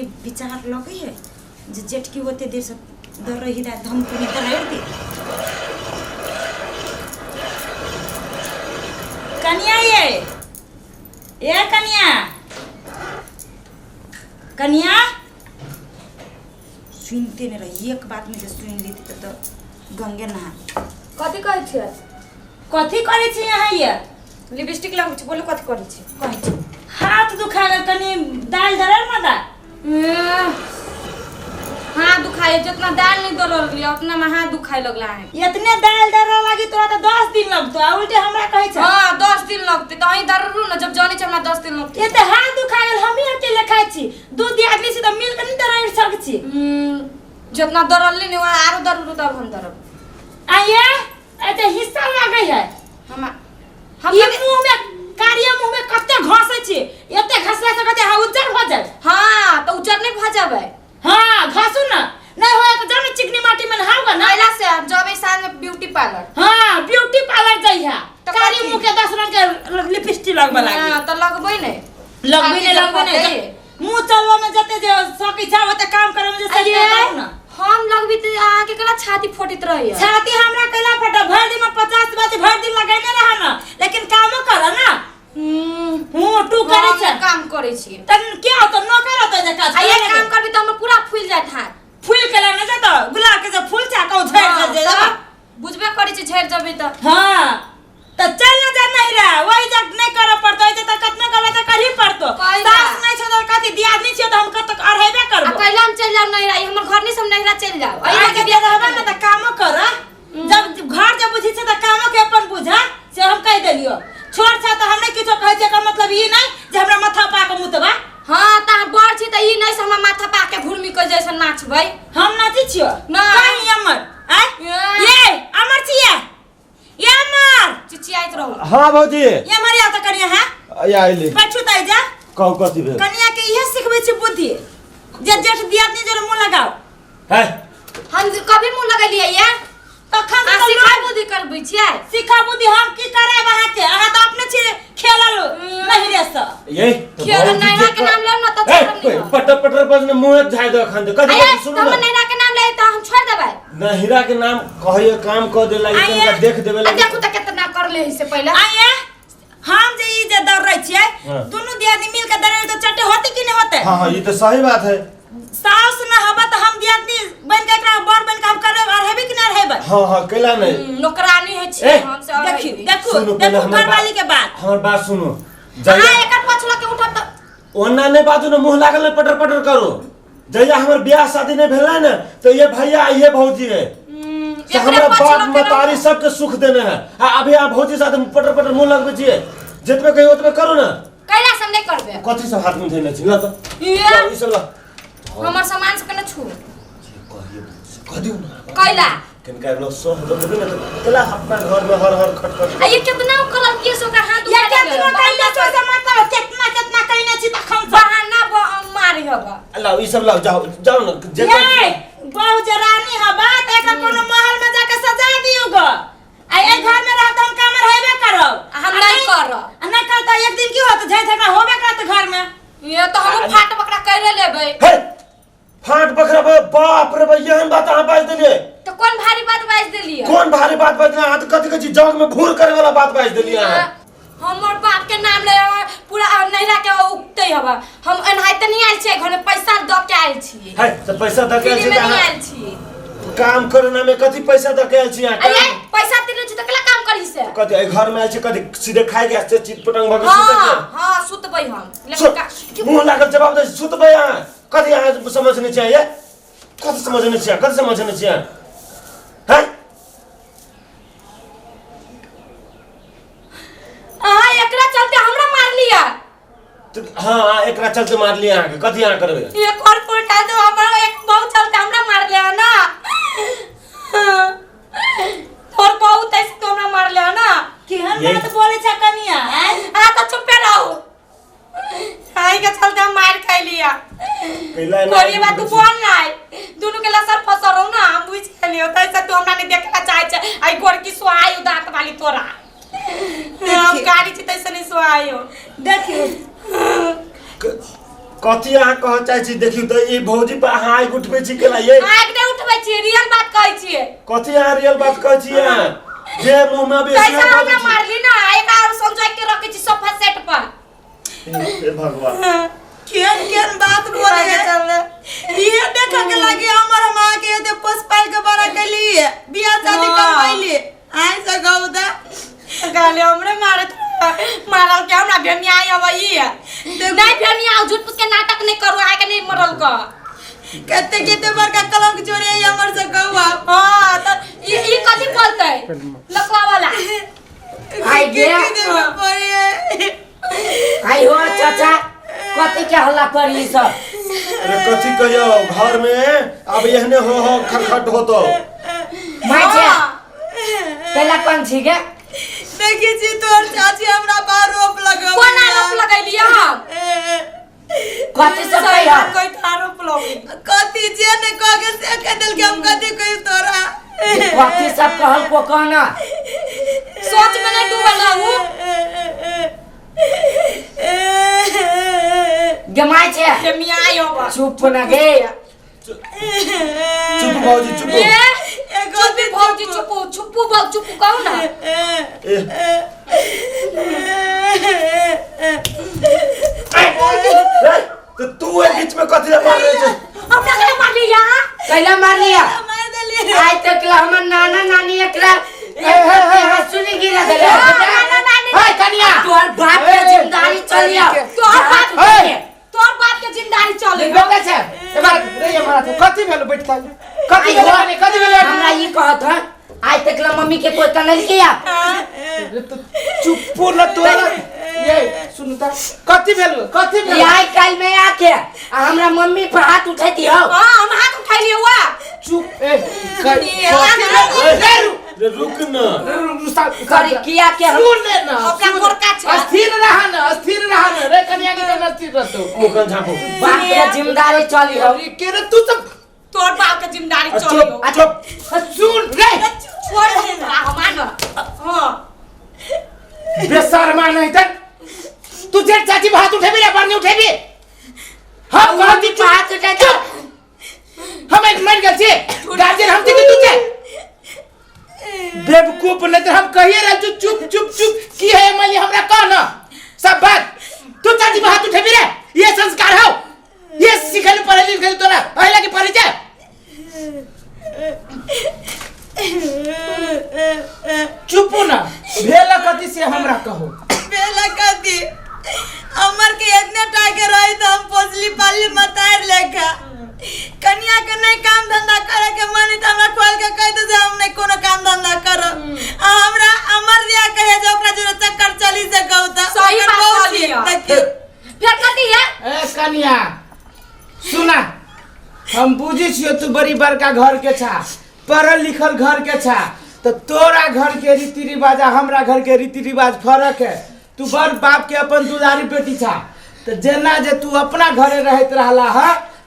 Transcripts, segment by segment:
के विचार लगै है जे जेठकी ओते देर से दर्रै ही तऽ हम कनि दरैर दी। कनिया ये, ए कनिया, कनिया सुनते नहीं रही। एक बात में जे सुन ली तऽ गंगे नहा। कथी कहै छियै? कथी करै छी अहाँ ये? लिपस्टिक लगबै छी। बोलू, कथी करै छी? कहै छी हाथ दुखा गेल, कनि दालि दरर मदा। हाथ दुखाए, जितना दाल नहीं दरर लिया उतना में हाथ दुखाए लगला है। इतने दालि दरर लागी तोरा तऽ 10 दिन लगतो, आ उल्टे हमरा कहै छ। हाँ, 10 दिन लगते तो अहीं दररू ना, जब जानी छ हमरा 10 दिन लगते। एते हाथ दुखा गेल, हमही अकेले खाइ छी? दू दियादनी छी तऽ मिल के नहि दरर सकै छी? जितना दरल नहीं वहाँ आरो दररू तब हम दरब। आइए एते हिस्सा लागै है। हम हम ई मुंह में कारिया मुंह में कते घसै छी, एते घसला से कते उज्जर भऽ जाय। हाँ, तो उज्जर नहीं भऽ जाबै। हाँ, घसू ना, नहीं होय तो जाओ ना चिकनी माटी में नहाओगा ना। अइला से हम जबै साँझ में ब्यूटी पार्लर। हाँ, ब्यूटी पार्लर जइहा। तऽ कारी कथी? मुंह के 10 रंग के लिपस्टिक लगबे लागी। हाँ, तऽ लगबै नहि। लगबे नहि, लगबे नहि। मुंह चलबे में जते जे सकै छै ओते काम करे में जे सकै अये, करू ना। हम लगबी तऽ अहाँके केना छाती फोटैत रहैया? छाती हमरा कैला फटा? भरि दिन में 50 बाजी भरि दिन लगैने रह ना, लेकिन कामो कर ना। हूँ, तू करै हम छै। काम करै छियै। तन क्या होतो, नौकर होतो जे काज आ ये करे काम लगे। करबी तऽ हमर पूरा फूलि जायत हाथ। फूल के लाने जा तो गुलाब के जे फूल चा कहू झड़ हाँ, जा। तब बुझबे करै छी, झड़ि जेबै तऽ। हाँ, तऽ चल ना जा नहीं रहा वही जा, नहीं करे पड़तो ऐसे तऽ कतना करबे तऽ करही पड़तो। कैला? सास नहीं छो तऽ कथी, दियादनी छियो तऽ हम कत अढ़ेबे आ करबो। कैला हम चलि जाउ नैहरा? ई हमर घर नहीं से हम नैहरा चलि जाउ? अहि अहि के बियाह रहबे ना तऽ कामो कर। जब घर जब बुझी छै तऽ कामो के अपन बुझा, से हम कहि देलियो। छोट छ तऽ हम नहीं किछो कहै छियै, एकर मतलब ई नहीं जे हमरा माथा पा के मुतबा। हाँ, तऽ अहाँ बड़ छी तऽ ई नहीं से हमरा माथा पा के घुरमी के जैसन नाचबै। हम नाचै छियो? नहि। कहीं अमर आय। ए। ये अमर छियै, ये अमर। चिचियाइत रहू। हाँ भौजी। ये अमर या तऽ कनिया है। या अयली। बैठू तऽ जा। कहू, कथी भेल? कनिया के इहे सिखबै छी बुद्धि जे जेठ दियादनी जोरे मुँह लगाओ। है। हम कभी मुंह लगेलियै ये? तखन आ तऽ सिखा लोग बुद्धि करबै छियै। सिखा बुद्धि हम की करायब अहाँके? अहाँ तऽ अपने छी खेलल नहीं रे से। ये तो खेलल भौजी नैना जे के नाम लेब ना तऽ ए, छोड़ब नहीं। पटर पटर बजने मुँह झाइ दो अखन दे। कथी अये, कथी सुनू तऽ ना। हमर नैना के नाम ले तऽ हम छोड़ देबै। नहिरा के नाम कहियो काम कऽ दे लागी, आइए। तनिका देख देबे आ लागी। देखू तऽ केतना करले है से पहिले। आइए हम जे ई जे दौड़ै छियै, हाँ। दुनू दियादनी मिल के दौड़े तऽ चटे होते कि नहीं होते? हाँ हाँ, ये तो सही बात है। साउस न हबा तऽ हम दियादनी बन के एकरा बर बन के हम करबै और हेबै कि नहीं हेबै? हाँ हाँ, कैला नहीं? नौकरानी है छी ए, हम से और देखियो है। देखो सुनू पहिले देखो हमर बात। घरवाली के बात। हमर बात सुनू। अहाँ जहिया एकर पाछू लऽ के उठब तऽ ओना नहीं बाजू ने, मुँह लागल ने पटर पटर करू। जहिया हमर ब्याह शादी नहीं भेल ने तो ये भैया ये भौजी है से एकरे हमरा पाछू बाप लऽ के महतारी रहू। सबके सुख देने है, आ अभी आप भौजी साथ पटर पटर मुँह लगबै छियै। जतबे कहियो ओतबे करू ने। कैला से हम नहीं करबै? कथी सब हाथ में धैने छी? ल तऽ ये। लाउ, ई सब ला। हमर सामान सबके न छू। कहियो कह दियौ ने। कैला? किनका लोग सह दो देबै ने तऽ केला अपना घर में हर हर खट खट। आ ये कितना कलर के सो का हाथ ये उठा केतना लेलक। कइले छै से मतलब केतना केतना कइने छी तखन से बहाना मारी हबा। लाउ, ई सब लाउ, जाओ जाओ ने जे ये बहु जे रानी हबा त एकरा कोनो महल में जाके सजा दियो ग। आ ए घर में रहत हम काम रहबे करब। आ हम नहीं करब। आ नहीं करब त एक दिन की होत, झै झगड़ा होबे करत घर में। ये तो हम फाट बकरा करे लेबै। हे फाट बकरा बे, बाप रे बा, एहन बात अहाँ बाजि देलियै? तो कोन भारी बात बाजि देलियै? कोन भारी बात बाजि देलियै? अहाँ तऽ कथी कहै छी, जग में भूर करे वाला बात बाजि देलियै अहाँ। हमर बाप के नाम ले पूरा नैहरा के उगते हवा। हम एनाहिते नहीं आयल छियै घर में, पैसा दऽ के आयल छियै। है तऽ पैसा दऽ के आयल फ्री छी में तऽ नहीं अहाँ आयल छियै। काम करे में कथी पैसा दऽ के आयल छी अहाँ? अरे पैसा देले छी तऽ केला काम करी से? कथी एहि घर में आयल छी कथी सीधे खाय के से चित पटंग भऽ के सुतै हाँ के? हाँ, सुतबै हम। लेकिन मुँह लागल जवाब दै छी, सुतबै अहाँ? कथी अहाँ समझ नहीं छियै? कथी समझ नहीं छियै? कथी समझ नहीं छियै हैं? अहाँ एकरा चलते हमरा मार लिया। हाँ हाँ, एकरा चलते मार लिया अहाँके। कथी अहाँ करबै? एक और पोटा दो हमरा, एक बहुत चलते हमरा मार लिया ना। तोर बहुत ऐसे तो हमरा मार लिया ना। केहन ये- बात बोले छ कनिया आँय? आ तो चुप रहो, आई के चलते हम मार खा लिया। कैला एना कोरी बात तू बोल ना, दोनों के लसर फसर हो ना, हम बुझ गेलियो। तैसे तू हमरा नहीं देखला चाहे छे। आई गोर की सोहाई दांत वाली तोरा हम गाड़ी छी तैसे नहीं सोहाई हो। देखियो। कथी अहाँ कहऽ चाहै छी देखियौ तऽ ई भौजी पर अहाँ आगि उठबै छी केना ये आगि नहि उठबै छियै रियल बात कहै छियै कथी अहाँ रियल बात कहै छी अहाँ जे मुँह में अबै कैसा हमरा मारली ना एक और संजोग के रखे छी सोफा सेट पर हे भगवान केहन केहन बात बोले है ये देखे के लागी हमर माँ के एते पोस पाल के बड़ा कैली बियाह शादी हाँ। करवैली आइ से गौदा गाले हमरे मारे मारल के हमरा भेमिया अबई नहीं भेमिया झूठ फूस के नाटक नहीं करू आइ के नहीं मरल का कते कते बड़का कलंक जोड़े है हमर से गौआ हां त ई ई कथी बोलतै लकवा वाला आई की गे। की देबे पड़े है आई हो चाचा कथी के हल्ला करी सब अरे कथी कहियो घर में अब एहने हो हो खटखट होतो माय छे पहला कौन छी गे देखी छी तोर चाची हमरा पर आरोप लगबै कोन आरोप लगैलियै हम कथी सब सही कहियो बात कोई आरोप लगै कथी जे ने कह के से कह देल के हम कथी कही तोरा कथी सब कहल को कहना सोच में नहीं डूबल रहू गे माय छे भेमिया अबा चुप न गे चुप भौजी चुप ए चुप भौजी चुप चुप भौ चुप कहू ना ए ए, तो तू ए बीच में कथी ला मार रहे छे हमरा के मारली यहाँ कैला मार लिया मार देलियै आइ तक ला हमर नाना नानी एकरा हंसुली गिरा देले नाना नानी हाय कनिया तोहर बाप के जिम्मेदारी चलिया तोहर बाप ए! तोहर बाप के जिम्मेदारी चले बेटा छै एबार रे हमारा तो कथी भेल बैठ के कथी भेल कनी कथी भेल हमरा ई कहत ह आइ तक ला मम्मी के कोई तनल किया रे तो चुप न तोरा ये सुन त कथी भेल कथी ई भेल आइ काल्हि में आके आ हमरा मम्मी पर हाथ उठैती हो हां हम हाथ उठैलिए हुआ चुप ए कथी भेल रे रु रे रुक न करे किया के हम सुन ले ना अपना सुन। गोरका छै। अस्थिर रहा ना अस्थिर रहा ना रे कनिया के केना अस्थिर रहतो मुखन झापू बाप के जिम्मेदारी चली हो अरे के रे तू सब तोहर बाप के जिम्मेदारी आ, चले चुप चुप सुन रे छोड़ दे तोरा हम आन हां बेशर्मा नहीं त तू जेठ चाची पर हाथ उठेबी रे बार उठेबी हम कहती चुप हाथ उठै त हम एक मर गेल छी गार्जियन हम छी कि तू छे बेवकूफ नहीं तो हम कहिए रहे चुप चुप चुप चुप की है मली हमरा कह ना सब बात तू चाची पर हाथ उठेबी रे ये संस्कार हो ये सिखल पढ़ल लिखल तोरा पहला के पढ़े जा चुप ना भेल कथी से हमरा कहो बेला कथी हमर के इतने टाके रही तो हम पोसली पाली मतार लेखा कनिया के नहीं काम धंधा करे के मन है तो हमरा खोल के कह दे जे हम नहीं कोनो काम धंधा करब आ हमरा अमर दिया कहे जे ओकरा जोरे चक्कर चली से कहू त सही ओकर बात बहुत कहलियै। देखियौ फिर कथी है ए कनिया सुना हम बुझै छियो तू बड़ी बड़का घर के छा पढ़ल लिखल घर के छा तो तोरा घर के रीति रिवाज आ हमरा घर के रीति रिवाज फर्क है तू बड़ बाप के अपन दुलारी बेटी छा तो जेना जे तू अपना घरे रहत रहला ह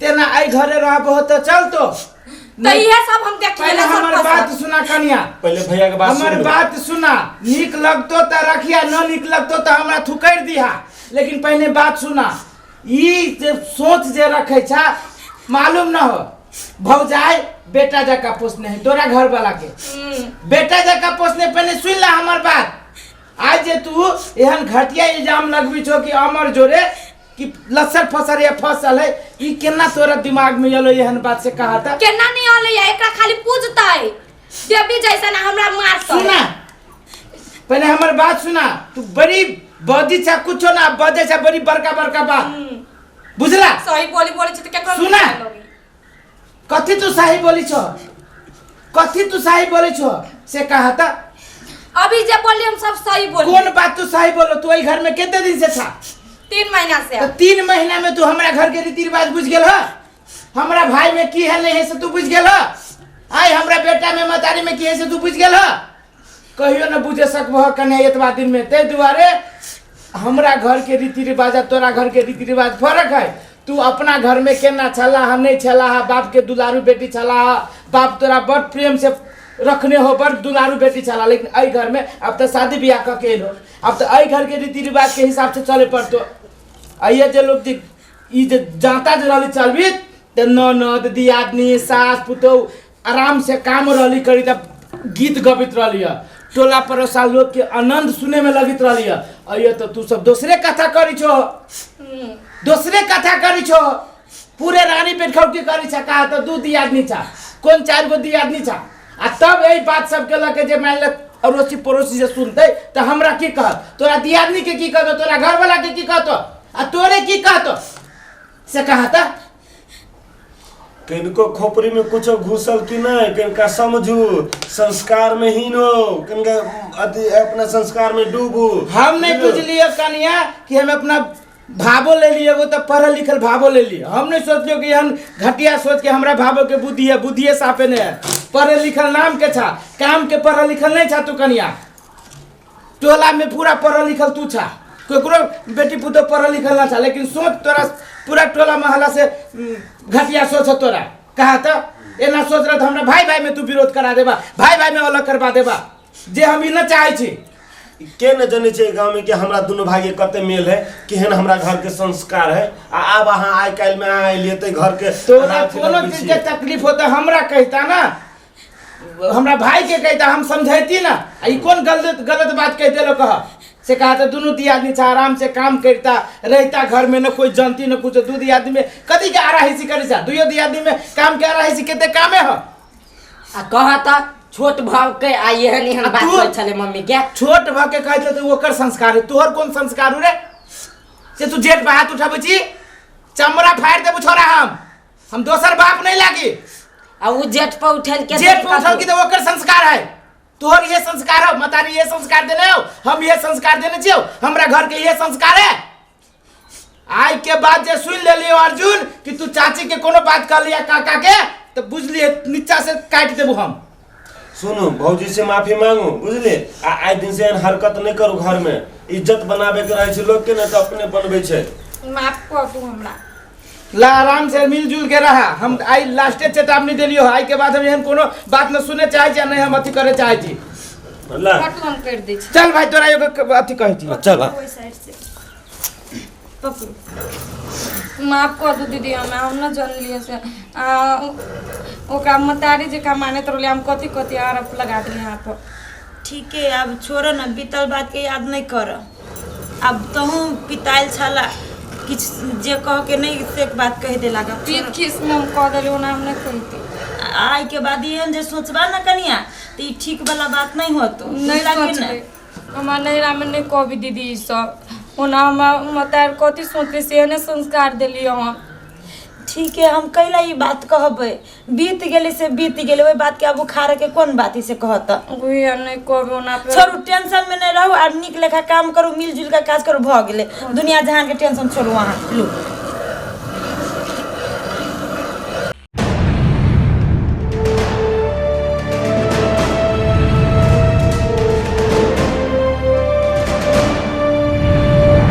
तेना एहि घरे रहबहो तो चलतो तो इहे सब हम देख पहले हमर बात सुना कनिया पहले भैया के बात हमर सुन लो। बात सुना नीक लगतो त रखिया न नीक लगतो त हमरा थुकरि दिहा लेकिन पहले बात सुना ई जे सोच जे रखे छा मालूम न हो भौजाई बेटा जका पोसने है तोरा घर वाला के बेटा जका पोसने पहले सुन ला हमर बात आज जे तू एहन घटिया इल्जाम लगबी छो कि अमर जोरे कि लसर फसर या फसल है ई केना तोरा दिमाग में एलो एहन बात से कहा था केना नहीं आले या एकरा खाली पूजतै देवी जैसन हमरा मारतै सुना पहले हमर बात सुना तू बड़ी बदी छा कुछो ना बदे छा बड़ी बड़का बड़का बात बुझला सही बोली बोली छी त केकरो सुना। कथी तू सही बोली छो कथी तू सही बोली छो से कहा था अभी जे बोली हम सब सही बोली कौन बात तू सही बोलो तू एहि घर में कितने दिन से छा 3 महीना से तो 3 महीना में तू हमरा घर के रीति रिवाज बुझ गेल ह हमरा भाई में की है नहीं है से तू बुझ गेल ह आइ हमरा बेटा में मतारी में की है से तू बुझ गेल ह कहियो न बुझे सकबह कने एतबा दिन में ताहि दुआरे हमरा घर के रीति रिवाज आ तोरा घर के रीति रिवाज फर्क है तू अपना घर में केना छला हा नहीं छला हा बाप के दुलारू बेटी छला हा बाप तोरा बड़ प्रेम से रखने हो बड़ दुलारू बेटी छला लेकिन एहि घर में अब तऽ शादी बियाह कऽ के एलो अब तऽ एहि घर के रीति रिवाज के हिसाब से चले पड़तो आइए जे लोग जे ई जे जाता जे रहली चलबित त ननद दियादनी सास पुतोह आराम से काम रहली करी त गीत गबैत रहली है, टोला पड़ोसा लोग के आनंद सुने में लगैत रहली है। अइयो तो तू सब दोसरे कथा करी छो, दोसरे कथा करी छो, पूरे रानी पेट खौटी करी छा। कहा त दू दियादनी छा, कोन चारि गो दियादनी छा? आ तब एहि बात सबके लऽ के जे मानि ले अड़ोसी पड़ोसी जे सुनतै तऽ हमरा की कहत? तोरा दियादनी के की कहतो, तोरा घरवाला के की कहतो, आ तोरे की कहतो से कहता? किनको खोपड़ी में कुछो घुसल कि नहीं, किनका समझू संस्कार में हीन हो, किनका अथी अपना संस्कार में डूबू। हम नहीं बुझलिए कनिया कि हम अपना भावो ले लिए, वो तो पढ़ल लिखल भावो ले लिए। हम नहीं सोचलियो कि हम घटिया सोच के हमरा भावो के बुद्धि है, बुद्धिए साफे नहीं है। पढ़ल लिखल नाम के छा, काम के पढ़ल लिखल नहीं छा तू कनिया। टोला में पूरा पढ़ल लिखल तू छा, केकरो बेटी पुतोह पढ़ल लिखल ना छा, लेकिन सोच तोरा पूरा टोला मोहल्ला से घटिया सोच है तोरा। कहा तो एना सोच रहा हमरा भाई भाई में तू विरोध करा देबा, भाई भाई में अलग करवा देबा, जे हम ई न चाहे छी। के न जने छै गाँव में कि हमरा दुनू भाई के कते मेल है, केहन हमरा घर के संस्कार है। आ आब अहाँ आइ काल्हि में अहाँ एलियै तऽ घर के तोरा अहाँ अथी कोनो लगबै चीज छियै। के तकलीफ होता हमरा कहता ना, हमरा भाई के कहता, हम समझैती ना। आ ई कोन गलत गलत बात कह देलो कह से? कहा तो दुनू दियादनी छा, आराम से काम करता रहता, घर में न कोई जानती न कुछ। दू दियादनी में कथी के आराहिसी करी छा? दुइयो दियादनी में काम के आराहिसी कते कामे ह। आ कहता छोट भाव के आ एहन एहन आ बात तू- कहै छलै मम्मी के। छोट भऽ के कहै छलै तऽ ओकर संस्कार है, तोहर कोन संस्कार हो रे से तू जेठ पर हाथ उठाबै छी? चमड़ा फाड़ि देबू छोरा, हम दोसर बाप नहीं लागी। आ उ जेठ पर उठल के जेठ पर उठल की तऽ ओकर संस्कार है, तोहर ये संस्कार हो? मतारी ये संस्कार देने हो, हम ये संस्कार देने छियौ, हमरा घर के ये संस्कार है। आइ के बाद जे सुन लेलियो अर्जुन कि तू चाची के कोनो बात कह लिया काका के, तो बुझ लिए नीचा से काटि देबू हम। सुनू, भौजी से माफी मांगू, बुझलिए? आ आइ दिन से एहन हरकत नहीं करू। घर में इज्जत बनाबे के रहै छै लोग के, ने तऽ अपने बनबै छै। माफ कर दू हमरा। ला आराम से मिलजुल के रहा। हम आइ लास्टे चेतावनी देलियो, आइ के बाद हम एहन कोनो बात न सुने चाहे छी आ नहि हम अथी करे चाहे छी। ला कटू हम कर दै छी। चल भाई, तोरा एगो अथी कहै छी। चल। ओहि साइड से पकड़ू। माफ कर दू दीदी हमें, हम न जानलिए से ओकरा मतारी जेका मानैत रहलियै हम, कथी कथी आरोप लगा देलियै यहाँ पर। ठीक है, अब छोड़ो न, बीतल बात के याद नहीं कर। अब तहूँ पितायल छला, किछु जे कह के नहीं से बात कह दे लागा। पीत खीस में हम कह देलियै, ओना हम नहीं कहती। आइ के बाद एहन जे सोचबा न कनिया तऽ ई ठीक वाला बात नहीं होतो। नहीं बुझला कि सोचबै, हमरा नैहरा में नहीं कहबी दीदी ई सब। ओना हमरा मतार कथी सोचले से एहने संस्कार देलियै हम। ठीक है, हम कैला ई बात कहबै? बीत गेलै से बीत गेलै, ओहि बात के आब उखाड़े के कोन बात ई से कहत? वही नहीं कहबै ओना फेर। छोड़ू, टेंशन में नहीं रहू और नीक लेखा काम करू, मिलजुल के काज करू, भऽ गेलै। दुनिया जहान के टेंशन छोड़ू अहाँ। लू।